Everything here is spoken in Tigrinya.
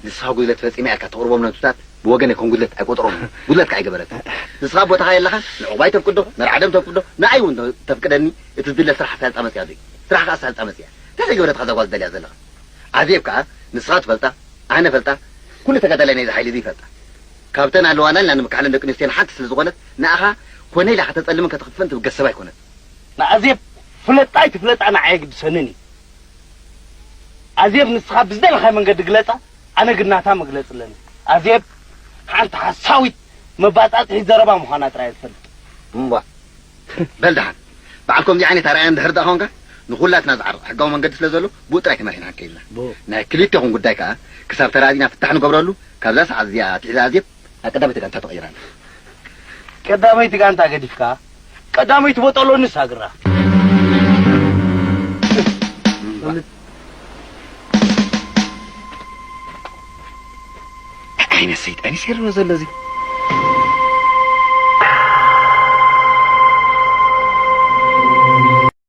ንስኻ ጉድለት ፈጺመ ኢልካ ተቕርቦም ነጥብታት ብወገን ኣይኮን ጉድለት ኣይቆጥሮም። ጉድለት ከኣ ኣይገበረት። ንስኻ ኣብ ቦታኻ የለኻን፣ ንዕቑባይ ተፍቅዶ፣ ንርዓዶም ተፍቅዶ፣ ንኣይ እውን ተፍቅደኒ፣ እቲ ዝድለ ስራሕ ኣሳልጣ መጽያ ዘይ። ስራሕ ከኣ ኣሳልጣ መጽያ። እንታይ ዘይገበረትካ እዛ ጓል ትደልያ ዘለኻ? ኣዜብ ከኣ ንስኻ ትፈልጣ፣ ኣነ ፈልጣ፣ ኩሉ ተጋዳላይ ናይዚ ሓይሊ እዚ ይፈልጣ። ካብተን ኣለዋና ኢልና ንምክሓለን ደቂ ኣንስትዮና ሓንቲ ስለ ዝኾነት፣ ንኣኻ ኮነ ኢላ ከተጸልምን ከተኽፍእን ትብገስ ሰብ ኣይኮነት። ንኣዜብ ፍለጣ ኣይትፍለጣ ንዓይ ኣይግድሰንን እዩ። ኣዜብ ንስኻ ብዝደለኻዮ መንገዲ ግለጻ፣ ኣነ ግን ናታ መግለጺ ኣለኒ። ኣዜብ ሓንቲ ሓሳዊት መባጻጽሒ ዘረባ ምዃና ጥራይ እየ ዝፈልጥ። እምቧ። በል ደሓን። በዓል ከምዚ ዓይነት ኣርኣያ እንድሕር ደኣ ኾንካ፣ ንኹላትና ዝዓርቕ ሕጋዊ መንገዲ ስለ ዘሎ፣ ብኡ ጥራይ ተመሪሕና ክንከይድ ኢና። ብኡ። ናይ ክልቴኹም ጉዳይ ከኣ፣ ክሳብ ተራዚና ፍታሕ ንገብረሉ፣ ካብዛ ሰዓት እዚኣ ኣትሒዛ ኣዜብ፣ ናብ ቀዳመይቲ ጋንታ ተቐይራ ኣላ። ቀዳመይቲ ጋንታ ገዲፍካ፣ ቀዳመይቲ ቦጠሎ ንሳ ግራ። እምባ። እንታይ ዓይነት ሰይጣን እዩ ሰይርዎ ዘሎ እዚ?